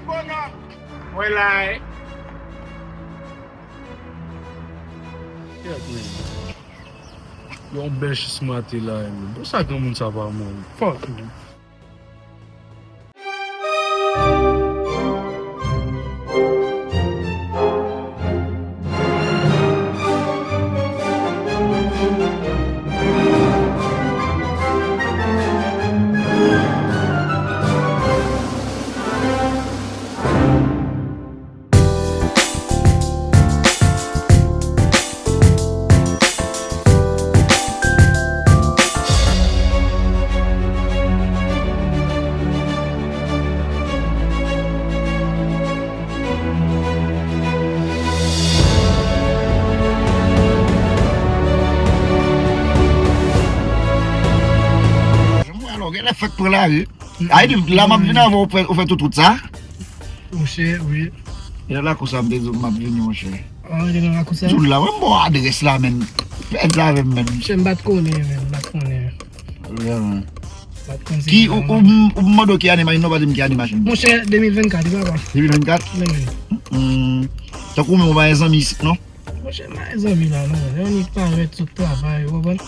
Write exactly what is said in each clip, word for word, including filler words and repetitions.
Mwen la, eh. Kèt, men. Yon bèl chis mate la, eh, men. Bon, sa granmoun sa pa mouri. Fuck, man. Alò, genlè fèk pran lari. Ay, di, la m ap vin avè w, ou fè, ou fè tout wout sa? Monchè, wi. E nan lakou sa m te di w m ap vini, monchè. Ah, e nan lakou sa? Di w la, mwen m ba w adrès la, menn. Pèdi avè m, menn. Monchè, m pa t konnen, menn, m pa t konnen. Vrèman. M pa t konn se ki, ou, ou, ou mande w ki ane machin nan, ou pa di m ki ane machin nan. Monchè, de mil vennkat, wi, papa. De mil vennkat? Wi, wi. Hmm. Tankou mwen, ou pa gen zanmi isit, non? Monchè, m pa gen zanmi la, non. Lè yon nèg parèt sot travay, ou konprann?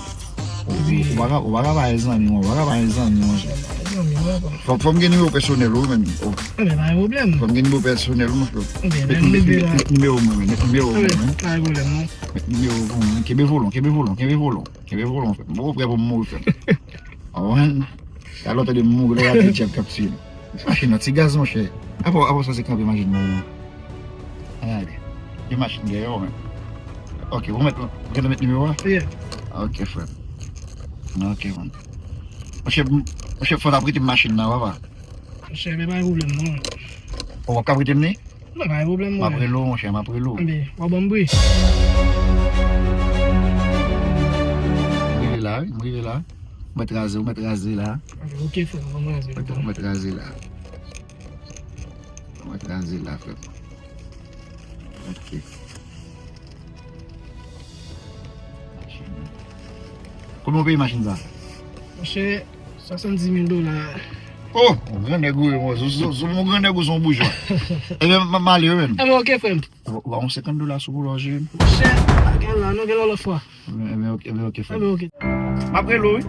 Ou, ou, ou pa ka, ou pa ka pa gen zanmi, ou pa ka pa gen zanmi, monchè. Monchè, m pa gen zanmi, non, papa. Fò, fò m gen nimewo pèsonèl ou, menn. Oh. Enben, pa gen pwoblèm. Fò m gen nimewo pèsonèl ou, monchè. Enben, lè m rive la. Met nimewo mwen, menn. Met nimewo mwen, menn. Enben, pa gen pwoblèm, non. Met nimewo mwen, menn. Kenbe volon, kenbe volon, kenbe volon. Kenbe volon, frè m. Mwen prè pou m mouri, frè m. Ou konprann? Talè w tande m mouri, lè w ap di dyab k ap tiye m. Machin nan ti gaz, monchè. Apa, apa sa se kanpe machin nan. Ann ale. Gen machin dèyè w, men. Ok, ou mèt, ou gentan met nimewo a? Yeah. Ok, frè. Ok, man. Monchè, monchè, fò n ap rete machin nan, papa. Monchè, men pa gen pwoblèm, non. Ou ap ka prete m li? Non, pa gen pwoblèm, non. M ap rele w, monchè, m ap rele w. Enben, w ap ban m bri. M rive la, wi, m rive la. Mwen kraze, mwen kraze la. Ok, frè, mwen kraze la. Ok, mwen kraze la. Mwen kraze la, frè. Ok. Konbyen w peye machin sa? Monchè, swasanndis mil dola. Oh, yon grannèg ou ye, mwen. Sou, sou, sou, yon grannèg ou se yon boujwa. Ebyen, m, m ale, wi, menn. Ebyen, ok, frè m. Ou, ou ba yon senkant dola sou pou lòje. Monchè, pa gen la, non, gen lòt fwa. Ebyen, ebyen, ok, ebyen, ok, frè. Ebyen, ok. M ap rele w, wi.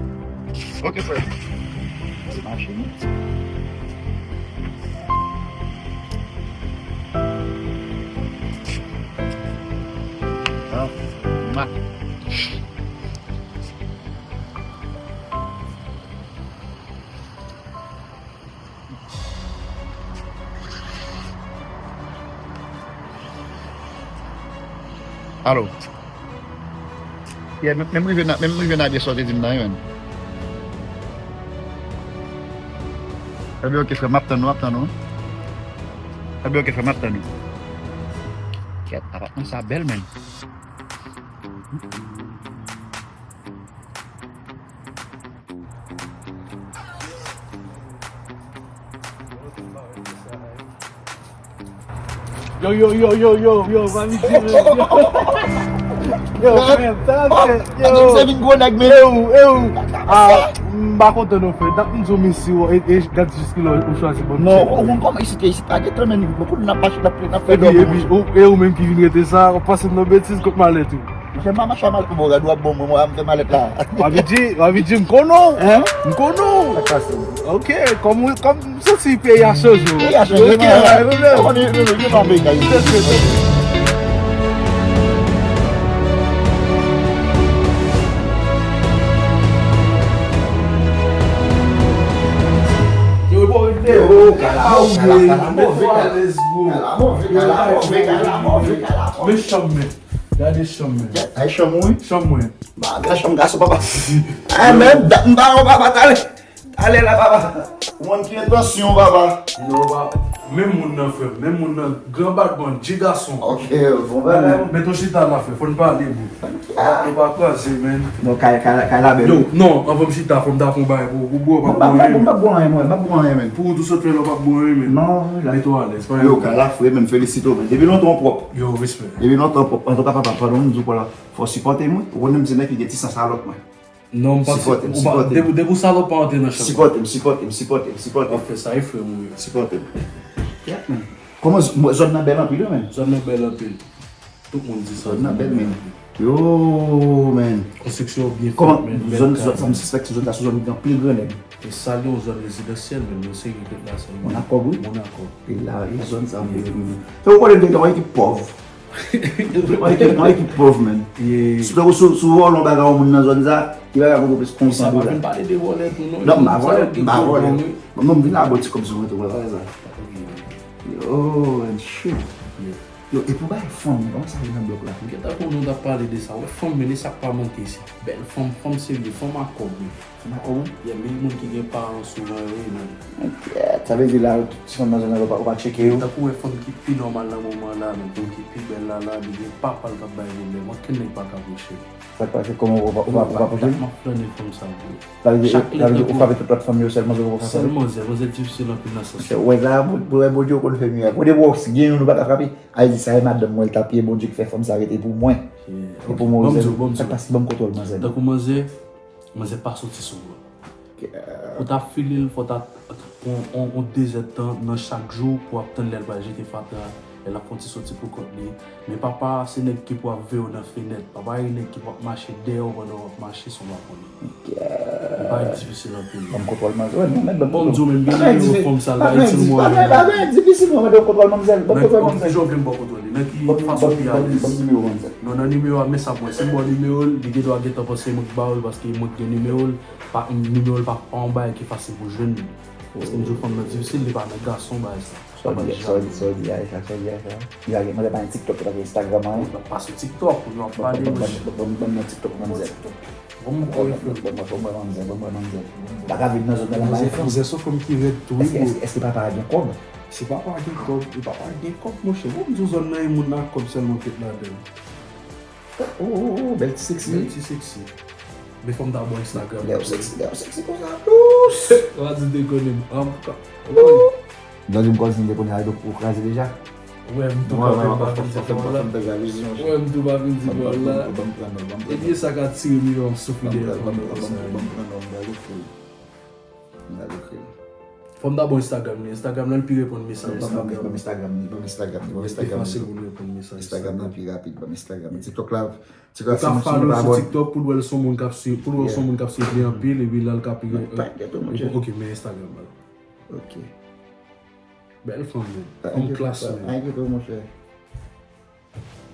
Ok, frè. Machin. Ah, ma. Alo. Yeah, men, men m rive nan, men m rive nan adrès ou te di m nan, wi, menn. Ebyen, ok, frè, m ap tann ou, m ap tann ou. Ebyen, ok, frè, m ap tann ou. Kèt, apatman sa bèl, menn. Yo, yo, yo, yo, yo, yo, Mami Jimmy, yo. Yo, frè m, sa se, yo. Sa vin gwo nèg, men. E ou, e ou. Ah, m pa kontan non, frè. Dat m di w mèsi, e, e, gad jis kilè ou chwazi ban m tchèk. Non, ou konn kòman isit, isit pa gen tan, men, men kounye a n ap mache, n ap, n ap fè dòmi. Epi, epi, ou, e ou menm ki vin rete sa, w ap pase m nan betiz kot malèt ou. Monchè, m pa mache a malèt, bon, gad w ap bon, mwen, mwen, m fè malèt la. W ap di, w ap di, m konnen w. Hein? M konnen w. Sa k pase? Ok, kòm, kòm m santi peyi a chanje w. Peyi a chanje, ok, mwen, pa gen pwoblèm. Ou konnen, nou, nou, nou, nou, nou, Yo, bon, yo, kala move, kala, kala move, kala move, kala move, kala move. Men chanm, men. Gade chanm, men. Ay, chanm ou, wi. Chanm mwen. Ba, gade chanm gason, papa. Ay, men, dat m pa wè, papa, talè. Talè la, papa. Ou konn ki entansyon, papa. Non, pa, menm moun nan, frè m. Menm moun nan, gran batman, dje gason. Ok, bon bagay. Mèt ou chita la, frè. Fò n pale, bro. Nou pa kwaze, men. Non, kay, kay, kay la bèl. Yo, non, anvan m chita, fò m ta fè yon bagay pou ou, bro, pa bon, anyen, men. M pa bon anyen, mwen, m pa bon anyen, men. Pou ou tou sot fè la, pa bon anyen, men. Non, wi, la. Mete w alèz, pa gen pwoblèm. Yo, kay la fre, men, felisite w, men. Depi lontan w pwòp. Yo, respè. Depi lontan w pwòp. Antouka, papa, pandan m di w la, fò w sipòte m, wi. Ou konnen m se nèg ki gen ti san salòp, mwen. Non, m pa sipòte m, sipòte m. Depi, depi w salòp pa antre nan chanm. Sipòte m, sipòte m, sipòte m, sipòte m. W ap fè sa, e frè m, wi. Sipòte m. Yeah, man. Kòman z-, mwen, zòn nan bèl anpil, wi, man. Zòn nan bèl anpil. Tout moun di sa. Zòn nan bèl, man. Yo, man. Konstriksyon byen fèt, man. Kòman zòn, zòn sa, m sispèk se zòn sa, se zòn ki gen anpil gran nèg. E sa gen yon zòn rezidansyèl, men yon seri de la sèlman. Monakòb, wi. Monakòb. E la, e zòn sa, wi. Fè ou konnen gen yon ekip pòv. Yon ekip, yon ekip pòv, man. Si w, si w vòlè yon bagay yon moun nan zòn sa, li pa ka koute w plis ke yon san dola. Sa pa vin pale de vòlè tou, non. Non, m pa vòlè, m pa vòlè. Bon, m vin la bò ti kòb sou mwen tou, wè, wè sa. Yo, and shit. Yo, e pou bay fanm, kòman sa ye nan blòk la? Gentan konnen w t ap pale de sa. Wè, fanm, men e sa k pa manke isi. Bèl fanm, fanm serye, fanm a kòb, wi. Fanm a kòb, wi? Yeah, men moun ki gen paran souvan yo, wi, men. Sa vle di la, ti fanm nan zòn nan, ou pa, ou pa tcheke yo? Tankou wè fanm ki pi nòmal nan moman la, men fanm ki pi bèl la, la, li gen papa l k ap bay pwoblèm. Okenn nèg pa ka pwoche l. Sa k pase, kòman ou pa, ou pa, ou pa pwoche l? M ap flannen fanm sa, wi. Sa vle di, sa vle di ou frape tout lòt fanm yo, sèl manzè ou poko frape? Sèl manzè, manzè difisil anpil nan sans sa. Wè, la, Bondye konn fè mirak. Ou depi w gen youn ou pa ka frape, a di sa e madanm mwen, l t ap ye, Bondye ki fè fanm sa rete pou mwen. E pou mwen, sa k pase, ban m kontwòl manzè. Tankou manzè, manzè pa soti souvan. Pou ta file l, fò ta pran on, on dezèdtan nan chak jou pou ap tann lè l pral jete fatra, lè l ap fè on ti soti pou kont li. Men papa a, se nèg ki pou ap veye w nan fenèt. Papa a, e nèg ki pou ap mache dèyè w pandan w ap mache san w pa konnen. Li pa difisil anpil. Ban m kontwòl manzè. Wè, non, mèt ban m kontwòl. Bon, m di w menm, gen nimewo fanm sa la, itil mwen. Bagay difisil, non, mèt ban m kontwòl manzè. Ban m kontwòl manzè. Nan ki jan w vle m ba w kontwòl li? Nan ki fason w pi alèz? Ban m nimewo manzè. Non, nan nimewo a, men sa pou wè. Si m ba w nimewo l, li gen dwa gentan panse mwen k ba w l paske mwen k gen nimewo l. Pa, nimewo l pa, pa yon bagay ki fasil pou jwenn li. Paske m di w fanm nan difisil, li pa nan gason bagay sa. Sa w di, sa w di, sa w di Aisha, sa w di Aisha? Li pa gen, mwen pa gen TikTok, li pa gen Instagram, anyen. Li pa sou TikTok, pou nou ap pale, monchè. Ban m nan TikTok manzè. Ban m kore frè. Ban m wè manzè, ban m wè manzè. Pa ka viv nan zòn nan la. Manzè, manzè se yon fanm ki rèd tou, wi, bro. Èske, èske papa a gen kòb? Si papa a gen kòb, e papa a gen kòb, monchè. Bon, m di w zòn nan, e moun ak kòb sèlman k ret ladan l. Oh, oh, oh, bèl ti seksi. Bèl ti seksi. Men fò m ta ba w Instagram. Lè w seksi, lè w seksi konsa, dous. W a di dekonnen. An tou ka. Ou konnen. Jan di m kòm si m te konnen a, ou kraze deja. Ou wè m tou kanpe, m pa vin di bò la. Ou wè m tou pa vin di bò la. Ebyen sa ka tire m yo, m soufri dèyè fanm nan konsa. Fò m ta ba w Instagram li. Instagram nan, li pi reponn mesaj Instagram. Ban m Instagram li, ban m Instagram li, ban m Instagram li. Li pi fasil pou l reponn mesaj Instagram. Instagram nan pi rapid, ban m Instagram li. TikTok la, TikTok la, si moun pa abòne. Ou ka follow l sou TikTok pou l wè l se yon moun k ap swiv, pou l wè l se yon moun k ap swiv li anpil, epi la l ka pi. Pa enkyete w, monchè. Ok, men Instagram la. Ok. Bèl fanm, men. Fanm klas, men. Pa enkyete w, monchè.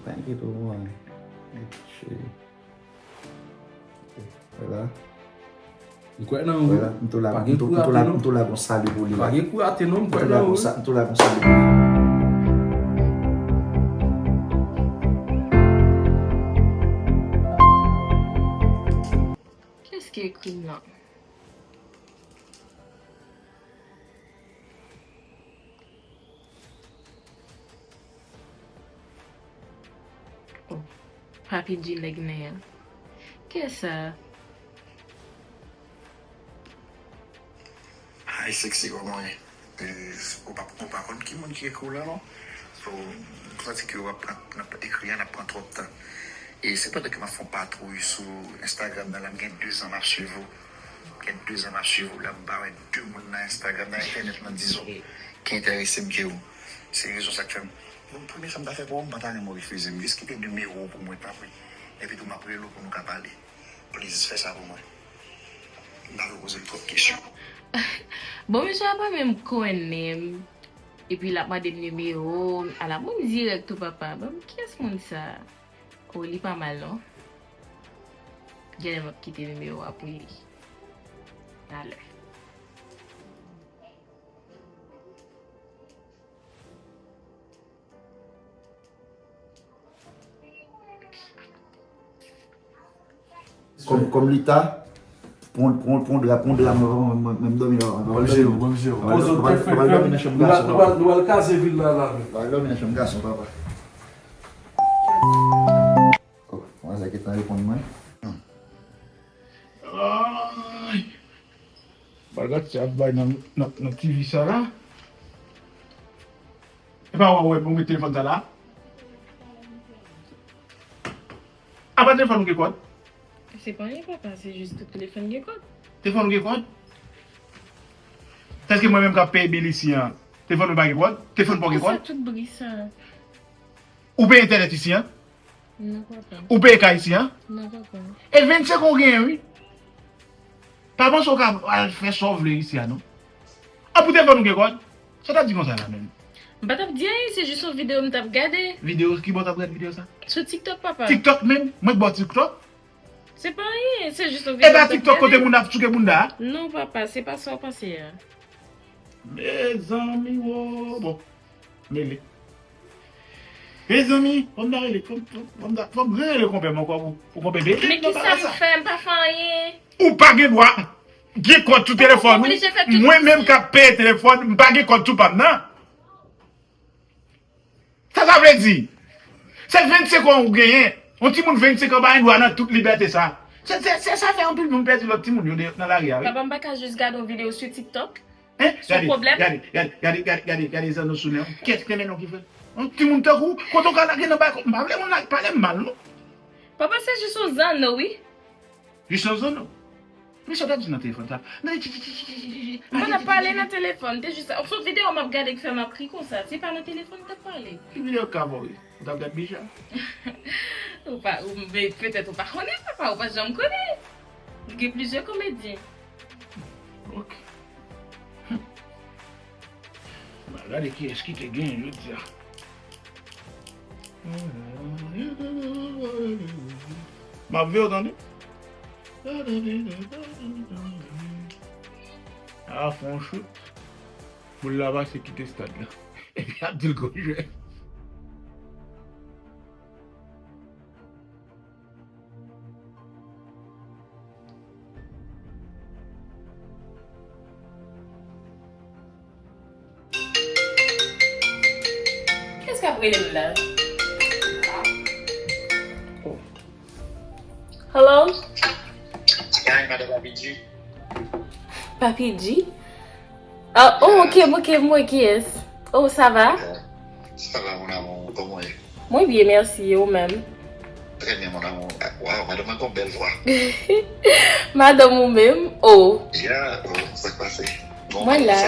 Pa enkyete w, mwen. Cheri. Vwala. M kwè nan ou. Vwala, m tou la, m tou, m tou la, m tou la gon sali pou li la. Pa gen kou rate non, m kwè nan ou. M tou la gon sali pou li. Kiyès ki ekri m nan? Oh, Papi G nèg nen an. Kiyès sa? Hi sexy, kòman w ye? E, ou pa, ou pa konn ki moun ki ekri w la non. So, m santi ke w ap pran, n ap ekri a, n ap pran twòp tan. E se pandan ke m ap fè yon patwouy sou Instagram nan la, m gen dezan m ap swiv ou. M gen dezan m ap swiv ou la, m pa wè de moun nan Instagram, nan entènèt lan, dizon, ki enterese m ke ou. Se rezon sa k fè m. Bon, premye sa m ta fè pou ou, m pa ta renmen w refize m. Jis kite nimewo w pou mwen, tanpri. Epi tou m ap rele w pou nou ka pale. Please, fè sa pou mwen. M pa vle w poze m twòp kesyon. Bon, misye a pa menm konnen m. Epi l ap mande m nimewo m. Ala moun dirèk tou, papa. Ban m, kiyès moun sa? Oh, li pa mal, non. Genlè m ap kite nimewo a pou li. Talè. Kòm, kòm li ta, pran, pran, pran dra, pran dra, mwen, mwen, mwen, mwen dòmi la. Bon, jere, bon, jere. Papa, papa, papa dòmi nan chanm gason. Nou pral, nou pral kaze vil la, la. Papa dòmi nan chanm gason, papa. Oh, manzè gentan reponn mwen. Ay! Bagay sa ap bay nan, nan, nan T V sa la. E pa wè, wè, mwen met telefòn sa la. Apa telefòn ou gen kòd? Se pa anyen, papa, se jis tout telefòn gen kòd. Telefòn ou gen kòd? Èske mwen menm k ap peye bil isi an, Telefòn mwen pa gen kòd? Telefòn pa w gen kòd? Kisa tout bri sa? Ou peye entènèt isi an? Non, papa. Ou peye kay isi an? Non, papa. E vennsenk an w genyen, wi. Pa panse w ka al fè sa w vle isi a, non. An pou telefòn ou gen kòd? Sa w t ap di konsa la menm? M pa t ap di anyen, se jis yon videyo m t ap gade. Videyo, kibò w t ap gade videyo sa? Sou TikTok, papa. TikTok menm? Mwen t ba w TikTok? Se pa anyen, se jis yon videyo m t ap gade. E pa TikTok kote moun ap souke bounda a? Non, papa, se pa sa w panse a. Mezanmi wo, bon. Mele. Mezanmi, fò m ta rele, fò m, fò m, fò m ta, fò m rele konpè m ankò pou, pou konpè bebe. Men kisa m fè? M pa fè anyen. Ou pa gen dwa gen kòd sou telefòn ou. Mwen menm k ap peye telefòn, m pa gen kòd sou pa m nan. Sa sa vle di? Se vennsenk an ou genyen. Yon timoun vennsenk an pa gen dwa nan tout libète sa. Se, se, se sa fè anpil moun pèdi lòt timoun yo nan lari a, wi. Papa, m pa ka jis gade yon videyo sou TikTok? Hein? Gade, gade, gade, gade, gade, gade zanno sou nen. Kiyès ki te mennen w ki fè? Yon timoun tankou, kote w ka lage nan bay, m pa vle moun lage, pale m mal, non. Papa, se jis yon zanno, wi. Jis yon zanno. Men sa w t ap di nan telefòn sa? Nan ti ti ti ti ti ti ti. M pa t ap pale nan telefòn, te jis, se yon videyo m ap gade ki fè m ap ri konsa. Se pa nan telefòn m t ap pale. Ki videyo k ka fè w ri? Ou t ap gad Bicha? Ou pa, ou, men petèt ou pa konnen, papa, ou pa janm konnen. Gen plizyè komedyen. Ok. N a gade kiyès ki te genyen jodi a. M ap veye w tande. A fè yon chout. Boul la pase kite stad la. Epi ap di l gwo jwè. Kiyès k ap rele m la? Oh. Hello? Hi, Madame Papi G. Papi G? Ah, oh, ok, ok, m wè kiyès. Oh, ça va? Ça va, mon amour, kòman w ye? Mwen byen, mèsi, e ou menm? Très bien, mon amour. Waw, madanm mwen gon bèl vwa. Madanm ou menm? Oh. Ya, oh, sa k pase? Mwen la,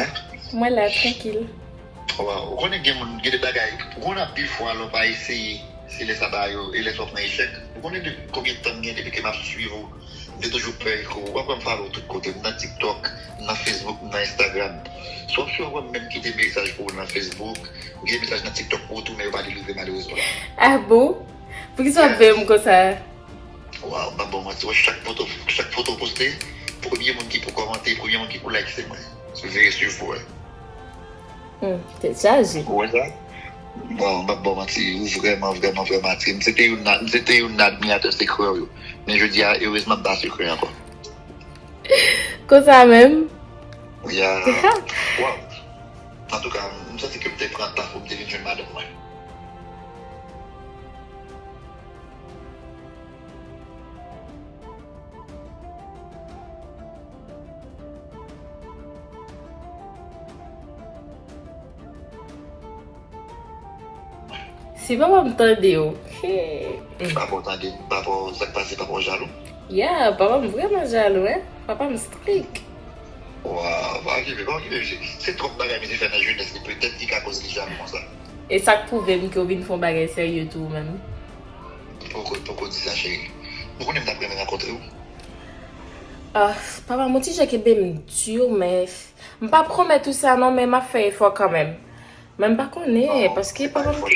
mwen la, trankil. Waw, ou konnen gen moun, gen de bagay, ou konnen anpil fwa lè w pa eseye, se lè sa ba yo, e lè sa w pran echèk. Ou konnen depi konbyen tan m gen depi ke m ap swiv ou? M te toujou pè eko. W ap wè m follow tout kote. M nan TikTok, m nan Facebook, m nan Instagram. Si w ap swiv, w ap wè m menm kite mesaj pou ou nan Facebook. M kite mesaj nan TikTok pou ou tou, men yo pa delivre malerezman. Ah bon? Poukisa w ap veye m konsa? Waw, m p ap ba w manti, wè chak foto, chak foto w poste, premye moun ki pou kòmante, premye moun ki pou like se mwen. Veye swiv pou wè. Hmm, tèt chaje. Ou wè sa? Bon, m p ap ba w manti, ou vrèman, vrèman, vrèman atire m. Se te youn nan, se te youn nan admiratè sekrè w yo. Men jodi a, erezman, m pa sekrè ankò. Konsa menm? Ya. Waw. Antouka, m santi ke m te pran tan pou m te vin jwenn madanm mwen. Si papa m tande w. Papa w tande, papa w, sa k pase, papa w jalou? Ya, papa m vrèman jalou, en. Papa m strik. Waw, pa okipe, pa okipe misye. Se twòp bagay misye fè nan jenès li, petèt ki ka koz li jalou konsa. E sa k pwouve m ke w vin fè yon bagay serye tou ou menm. Poko, poko di sa, cheri. Ou konnen m t ap renmen rankontre w. Ah, papa m, yon ti jan kenbe m di w, men m pa pwomèt ou sa non, men m ap fè efò kanmenm. Men m pa konnen, paske papa m,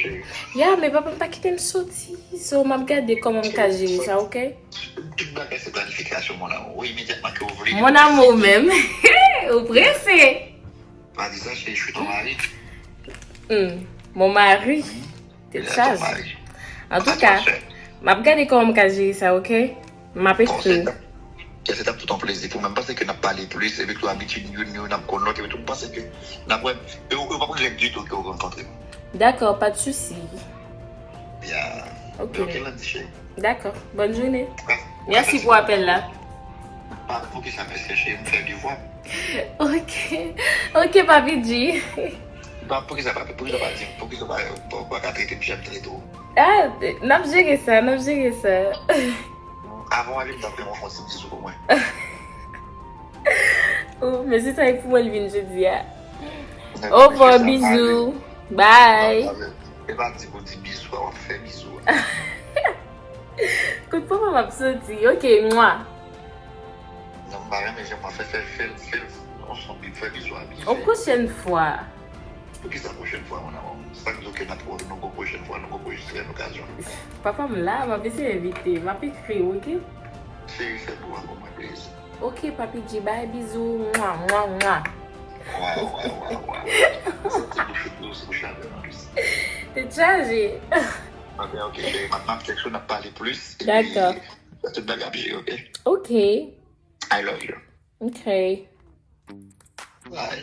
ya, men papa m pa kite m soti. So, m ap gade kòman m ka jere sa, oke? Tout bagay se planifikasyon, mon amour. Wi, imedyatman ke w vle. Mon amour menm. Ou prese. Pa di sa, cheri, je suis ton mari. Hmm, mon mari. Tèt chaje. Antouka, m ap gade kòman m ka jere sa, oke? M ap ekri w. Kè se t ap tout yon plezi pou mwen. M panse ke n ap pale plis, epi tou abitid youn youn ap konn lòt, epi tou m panse ke n ap wè, yo, yo p ap regrèt ditou ke yo rankontre m. Dakò, pa de sousi. Ya. Ok. Ok, Landy cheri. Dakò. Bòn jounen. Mèsi pou apèl la. Pa poukisa mèsi cheri, m fè devwa m. Ok. Ok, Papi G. Pa poukisa pa, poukisa pa di, poukisa pa, pa, pa ka trete m jan m trete w. Ah, n ap jere sa, n ap jere sa. Avan w ale, m t ap renmen w fè yon ti bizou pou mwen. Oh, men se sa k pou mwen l vin jodi a. Ovwa, bizou. Bye. E pa di pou di bizou, w ap fè bizou. Kout papa m ap soti. Ok, mwa. Non, m pa renmen jan w ap fè, fè, fè, fè, non, son bib fè bizou a, bizou. Yon pwochèn fwa. Poukisa pwochèn fwa, mon amour? Sa k di w ke n ap wè nou gon pwochèn fwa, nou gon pwochèn okazyon? Papa m la, m ap eseye envite, m ap ekri w, ok? Cheri, fè pou w pou mwen plezi. Ok, Papi G, bay bizou, mwa, mwa, mwa. Waw, waw, waw, waw. Santi bouch ou dous, bouch la vrèman dous. Tèt chaje. Ok, ok, cheri, m ap, m ap tèks ou, n ap pale plis, epi tout bagay ap jere, ok? Ok. I love you. Ok. Bye.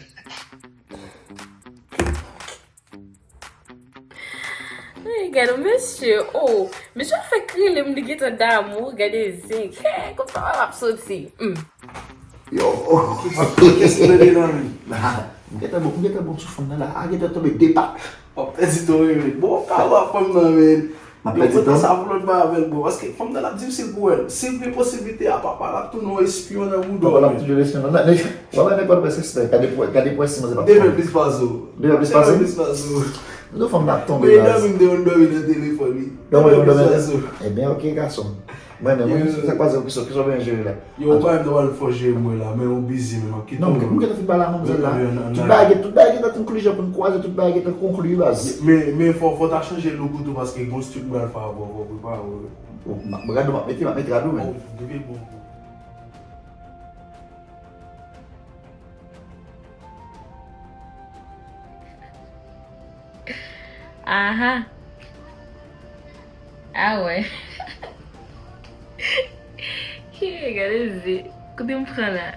Hey, gade yon mesye. Oh, mesye ap fè kriye m, li gentan damou, gade zen. Hey, kòman sa va, m ap soti? Hmm. Yo. Kèst-ce que de nan li? M gentan bon, m gentan bon sou fanm nan la. A gentan tonbe de pa. W ap pèdi tan wi, men. Bon, w ap ka wè fanm nan, men. M ap pèdi tan. Yo, sa pou lòt bagay avè l, bro. Paske fanm nan ap difisil pou wè l. Si l gen posiblite a, papa, l ap tounen yon espyon nan bouda w. Papa, l ap tounen yon espyon nan, nan, w ap nenpòt pèsistè. Gade pwè, gade pwè si manzè p ap fè. Demen plis pase w. Demen plis pase w. Demen plis pase w. Nou fanm nan ap tonbe, baz. Men dòmi, m te konn dòmi nan telefòn wi. Dòmi, dòmi nan telefòn. Ebyen, ok, gason. Mwen menm, mwen, sa k pase, kisa, kisa w byen jere la? Yo, ou pa menm ta pral fò jere mwen la, men ou bizi menm, m ap kite w. Non, m gentan fin pale a manmzèl la. Tout bagay, tout bagay gentan konkli, jan pou n kwaze, tout bagay gentan konkli, baz. Men, men fò, fò w ta chanje look ou tou, paske gen yon street m pral fè avè w, fò w prepare w. Oh, m ap, rad ou m ap mete, m ap mete rad ou menm. Oh, depi bon. Aha. Ah ouais. Hi, gade zen. Kote m pran la?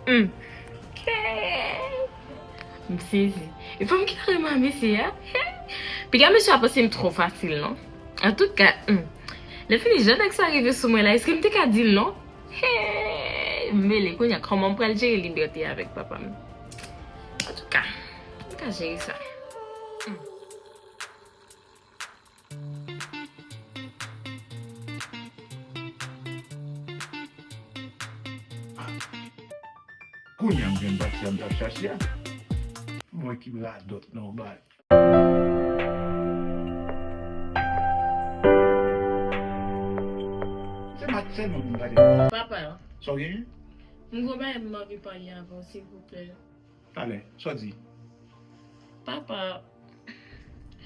Hmm. Ok. M sezi. E fanm ki ta renmen mesye a? Piga mesye a panse m twò fasil, non? Antouka, hmm. Lè fini, jan nèg sa rive sou mwen la, èske m te ka di l non? Hey! M mele, kounye a, kòman m pral jere libète avèk papa m? Antouka, m ka jere sa. Hmm. Kounye a m jwenn pati a m t ap chache a. Mwen ki radòt nan yon bagay. Se match sèlman pou m gade. Papa. Sa w genyen? M gon bagay m anvi pale avè w, silvouplè. Talè, sa w di? Papa,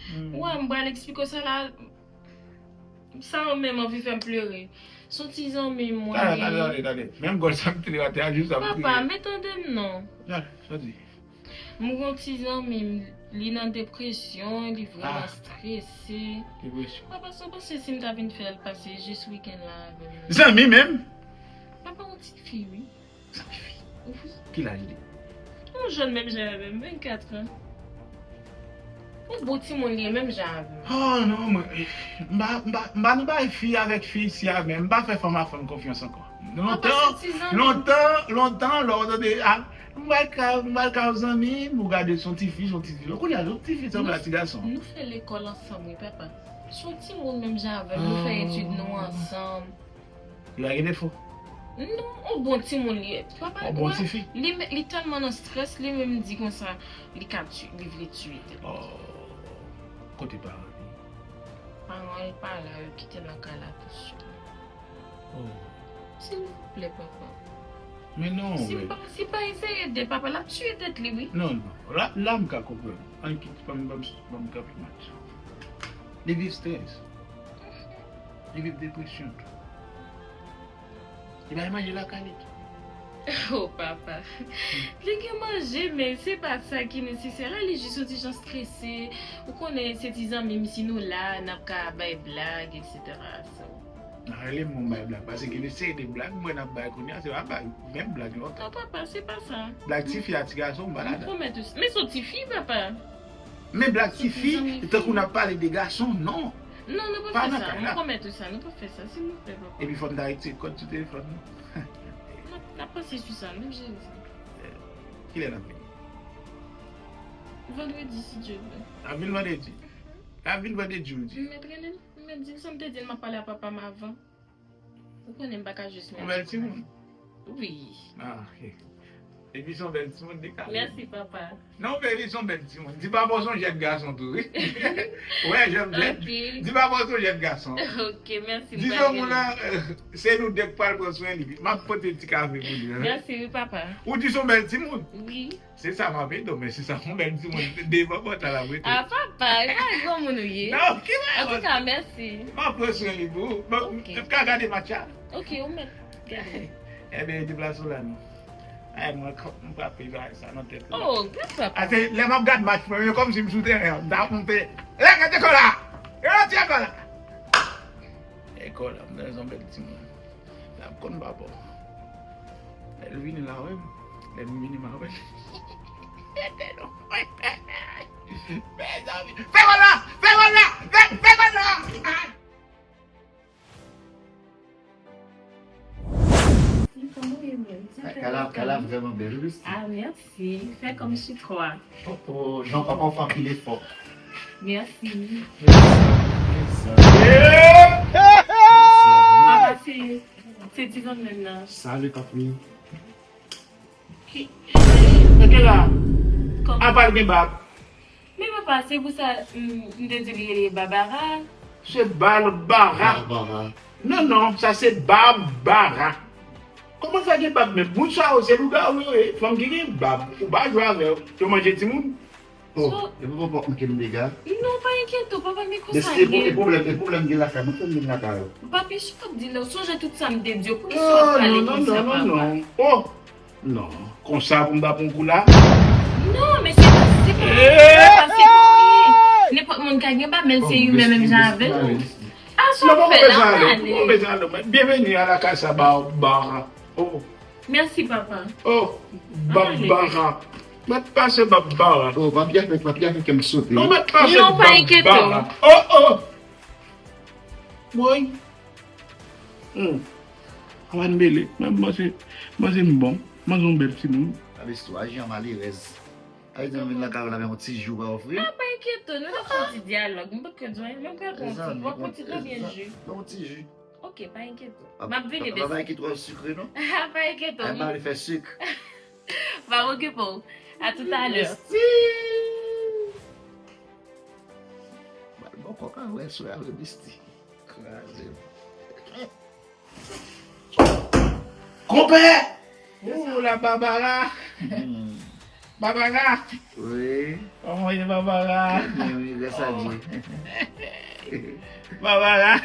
hmm. Ou wè, m pral eksplike w sa la. Sa menm anvi fè m plere. Se yon ti zanmi m mwen genyen. Talè, talè, talè, talè. Menm gòl sa m tire atè a, jis sa m kriye. Papa, men tande m non. Talè, sa w di? M gon ti zanmi m, li nan depresyon, li vrèman strese. Ah. Depresyon. Papa, sa w panse si m ta vin fè l pase jis wikenn la avè m? Zanmi menm? Papa, yon ti fi, wi. Zanmi fi. Wi. Ki laj li? Yon jèn menm jan avè m, vennkat an. Yon bon timoun li ye, menm jan avè m. Oh non, mwen, m pa, m pa, m pa nan bagay fi avèk fi isi a, men m pa fè fanm a fanm konfyans ankò. Lontan, lontan, lontan, lè w tande, a, m pral ka, m pral ka yon zanmi m, ou gade se yon ti fi, se yon ti fi. Kounye a, se yon ti fi sanble a ti gason. Nou fè lekòl ansanm, wi, papa. Se yon timoun menm jan avè m, nou fè etid nou ansanm. Li pa gen defo? Non, yon bon timoun li ye. Papa, yon bon ti fi. Li, li tèlman nan strès, li menm di konsa, li ka tu-, li vle tiye tèt li. Oh, kote paran li? Paran l pa la, yo kite l nan kay la tou sèl. Oh. Silvouplè, papa. Men non, si men pa, si pa eseye ede papa, l ap tiye tèt li, wi. Non, non. La, la m ka konprann. Ann kite, ban m, ban m, ban m kanpe match. Li viv strès. Li viv depresyon tou. Li bay manje lakay li tou. Oh, papa. Li gen manje, men se pa sa ki nesesè la, li jis yon ti jan strese. Ou konnen, se ti zanmi m, si nou la, n ap ka bay blag, etsetera. So. Nan rele m, mwen bay blag, paske gen yon seri de blag, mwen ap bay kounye a, se pa bay, menm blag lontan. Non, papa, se pa sa. Blag tifi a ti gason, m pa ladan. M pwomèt ou, men se yon tifi, papa. Men blag tifi, tankou n ap pale de gason, non. Non, nou pa fè sa. Mwen pwomèt ou sa, nou pa fè sa, silvouplè, papa. Epi fò n ta retire kòd sou telefòn nou. N ap, n ap panse sou sa, n ap jere sa. Kilè n ap vini? Vandredi, si Dye vle. N ap vin vandredi. N ap vin vandredi, ou di. M mèt rele l, m mèt di l sa m te di l, m ap pale a papa m avan. Ou konnen m pa ka jis... Yon bèl timoun. Wi. Ah, ok. Epi se yon bèl timoun, dekale. Mèsi, papa. Non, baby, se yon bèl timoun. Di papa w se yon jèn gason tou, wi. Wè, jan m di. Ok. Di papa w se yon jèn gason. Ok, mèsi, m... Di pral timoun rele. Lan, euh, se nou de k pral pran swen li. M ap pote ti kafe pou li, hein. Mèsi, wi, papa. Ou di se yon bèl timoun. Wi. Se sa m ap ede w, men se sa yon bèl timoun devan pòt la l ap rete. Ah, papa, e pa granmoun ou ye. Non, ki bagay. Antouka, mèsi. M ap pran swen li pou ou. Bon, ok. M ka gade match la? Ok, ou mèt gade. Ebyen, deplase w la non. Ay, mwen, m frape bagay sa nan tèt la. Oh, good papa. Ase, lè m ap gad match mwen, men kòmsi m sou teren an, m ta, m te, lè gade kò la! Yo ti kò la! E kò la, m nan yon bèl timoun. L ap konn papa w. Lè l vini la, wi. Lè m vini, m a wè l. Mezanmi. Fè kò la! Fè kò la! Fè, fè kò la! Ah! Kay la, kay la vrèman bèl, wi. Ah, mèsi. Fè kòm chitwa. Oh, oh, non, papa, w fè anpil efò. Mèsi. Papa, se, se ti zanmi m nan. Salut, papi. Ki, e, e, e, la. Kòman? Apa l gen bab? Men papa, se pou sa, m, m te di li rele Babara. Se Balbara. Babara. Non, non, sa se Babara. Kòman sa gen bab menm? Moun sa yo se lougawou yo ye. Fanm ki gen bab, ou pa jwe avè yo. Yo manje timoun. Oh, so, e pou papa m ke m dega. Non, pa enkyete w, papa, men konsa l ye. E pwoblèm, e pwoblèm gen lakay, mwen fè m vin lakay ou. Papi, chita w di lè w sonje tout sa m te di w, poukisa w ap pale konsa, papa? Oh, non, konsa pou m ta pran kou la? Non, men se pa, se pa, se pa, se pa anyen. Nenpòt moun ka gen bab, men se imen menm jan avè nou. Ah, sa w ap fè la, w ale. Byenveni a la casa Barbara. Oh. Mèsi, papa. Oh, Barbara. Mèt pase Barbara. Oh, papi a fè, papi a fè kè m sote. Non, mèt pase Barbara. Non, pa enkyete w. Oh, oh. Woy. Hmm. Avan n mele. Mwen, mwen se, mwen se m bon. Mwen se yon bèl timoun. Abèstou, aji an malerèz. Ay, zanmi m nan ka la, men yon ti ji w pa ofri. Ah, pa enkyete w, nou ta fè yon ti dyalòg. M potko di w anyen, men m pral pran yon ti, w ap pran ti konbyen ji? Yon ti ji. Ok, pa enkyete w. M ap vini, bèsè. Pa enkyete w, sikre, non? Pa enkyete w. Ay, m pa vle fè sik. Pa okipe w. A toutalè. Bèstie! Bal bò kòk a wè sou la, bèstie. Kraze m. Konpè! Ou la, Babara! Hmm. Babara! Wi. Kòman w ye, Babara? Byen, wi, gras a Dye. Babara!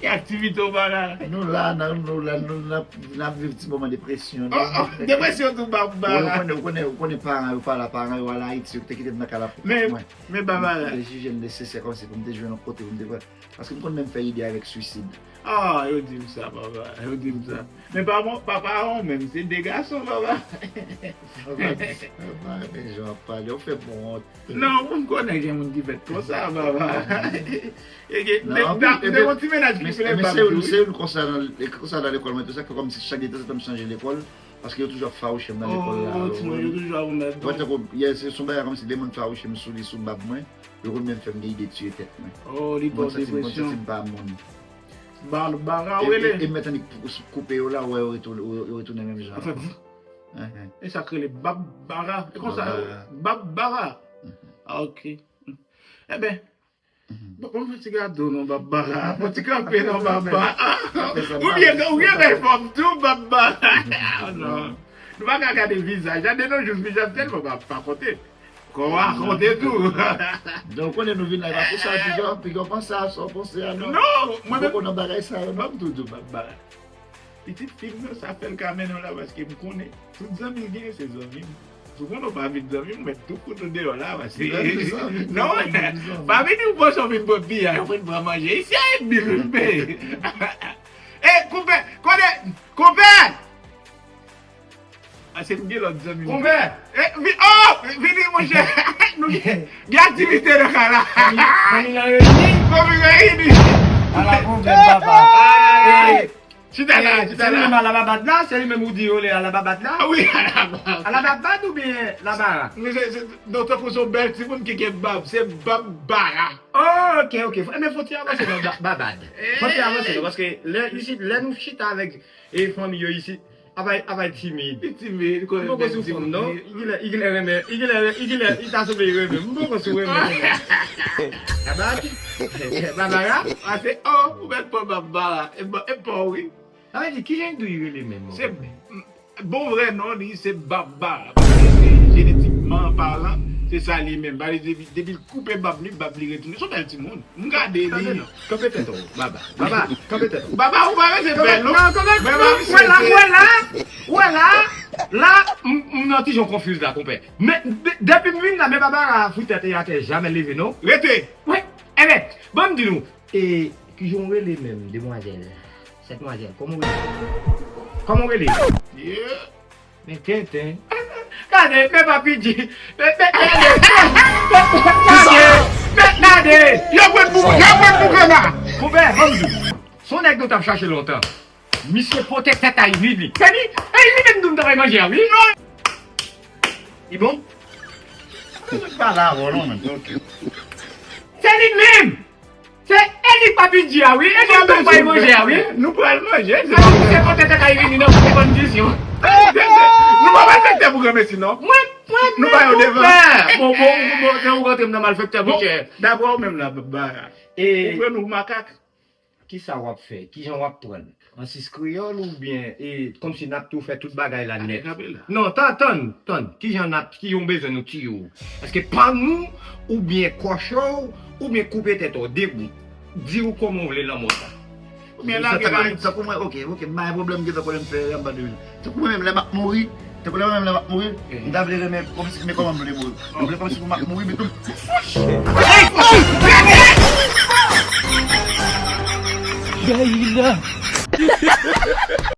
Ki aktivite w, Babara? Nou la, nan, nou la, nou, n ap, n ap viv ti moman depresyon, non? Oh, oh, depresyon tou, Babara! Ou konnen, ou konnen, ou konnen paran yo pa la, paran yo al Ayiti, yo te kite m nan kay la pou kont mwen. Men, men, Babara. M te jije l nesesè kòmsi pou m te jwenn yon kote pou m te pran. Paske m konn menm fè ide avèk swisid. Ah, yo di m sa, papa. Yo di m sa. Men pa bon, papa a w menm, se de gason, papa. Papa, papa, men jan w ap pale, w fè m wont. Non, pou m konnen gen moun ki fèt konsa, papa. E gen, non, de, anpil, de, de yon ti mennaj ki fè bab tou, wi. Se youn konsa nan, konsa nan lekòl mwen, tou sa, kòmsi chak de tanzantan m chanje lekòl, paske yo toujou ap fawouche m nan lekòl la. Oh, yo toujou ap met. Wè, tankou, yè, se, se yon bagay kòmsi de moun fawouche m sou li, sou bab mwen. Yo konn menm fè m gen ide tiye tèt mwen. Oh, li ba w depresyon. Mwen santi m pa moun. Barbara, e, w rele? E, e mèt annik koupe yo la, w wè yo retounen, yo, yo retounen menm jan. Anfen, e sa k rele Barbara. E konsa, Barbara. Ah, ok. Enben, bon, bon, fè ti gado non, Barbara. Bon, ti kanpe non, Barbara. Ou byen, ou byen bèl fanm tou, Barbara. Oh, non. Nou pa ka gade vizaj. Gade nou jis vizaj tèlman pa, pa konte. Kò a konte tou. Donk, ou konnen nou vin la, e pa pou sa, piga, piga w panse a sa w panse a, non. Non, mwen menm. Poko nan bagay sa yo, non. Ban m tou di w, Barbara. Pitit fi m nan, sa fè l ka mennen w la, paske m konnen tout zanmi l genyen, se zanmi m. Souvan nou pa vin zanmi m, mwen tou kout ou deyò la, paske... Non, pa vini w panse w vin pran piyay, w vin pran manje. Isi a e bil ou vin peye. E, konpè, konnen, konpè! Ase m gen lòt zanmi m. Konpè! E, vi-, oh! Vini, monchè! Nou gen, gen aktivite nan kay la. Fanmi, fanmi nan reyini. Fanmi reyini. Ala pwoblèm, papa. Ay, ay, ay. E, Chita la, chita la. Se li menm Alababad la, se li menm ou di yo le Alababad la? Wi, Alababad. Alababad oubyen Labara? Wi, se, se, non, tankou se yon bèl timoun ki gen bab, se Babara. Oh, ok, ok. Enben, fò ti avanse non, Babad. Fò ti avanse non, paske lè, isit, lè nou chita avèk e fanmi yo isit, apay, apay timid. Li timid, m poko sou fanm non. Li genlè, li genlè renmen, li genlè, li genlè, li ta sanble renmen. M poko sou renmen. Babad? Babara? A se, oh, ou mèt pran Babara. E pa w wi. Sa vle di, kijan Dou rele menm? Se, bon vrè non li se Babara. Paske se jenetikman palan, se sa li menm. Paske depi, depi l koupe bab li, bab li retounen. Se yon bèl timoun. M gade li. Kanpe tèt ou, Baba. Baba, kanpe tèt ou. Baba, ou pa rete bèl non. Non, kanpe, non, wè la, wè la, wè la. La, m nan ti jan konfiz la, konpè. Men depi m vin la, men Babara fout tèt li atè, jamè leve non. Rete. Wi, enben, ban m di nou, e kijan w rele menm, demwazèl? Sèt mwazèl, kòman w rele? Kòman w rele? Men tenten. Gade, men Papi G. Men, men, gade. Men, men, gade. Yo pran pou, yo pran pou grana. Konpè, ban m di w. Se yon nèg nou t ap chache lontan. Misye pote tèt a Ivy li. Se li, e li menm nou t ap manje a, wi. Non. Li bon? Mwen pa la avè w non, men. Ok. Se li menm. Se Elik Papi G a wi, e nou menm pral manje a wi. Nou pral manje. Se pote tèt a Ivy nan kondisyon. Nou pa malfektè pou granmesi non. Mwen, mwen, nou pa yo devan. Bon, bon, bon, bon, se ou rantre m nan malfektè, monchè. Daprè ou menm la, Baba. E ou pran nou makak? Kisa w ap fè? Kijan w ap pran l? An sis kreyòl oubyen e kòmsi n ap tou fè tout bagay la nèt? Non, tann, tann, tann. Kijan n ap, kijan w bezwen nou tiye w? Èske pann ou, oubyen kòche w, oubyen koupe tèt ou, de bout. Di w kòman w vle lanmò sa. Oubyen lage bal. Tankou mwen, ok, ok, m pa gen pwoblèm, gen tan konnen m fè anba de mil. Tankou mwen menm, lè m ap mouri, tankou lè mwen menm, lè m ap mouri, m ta vle renmen kòmsi, men kòman m vle mouri? M vle kòmsi pou m ap mouri, men tou m fouch. Gayina.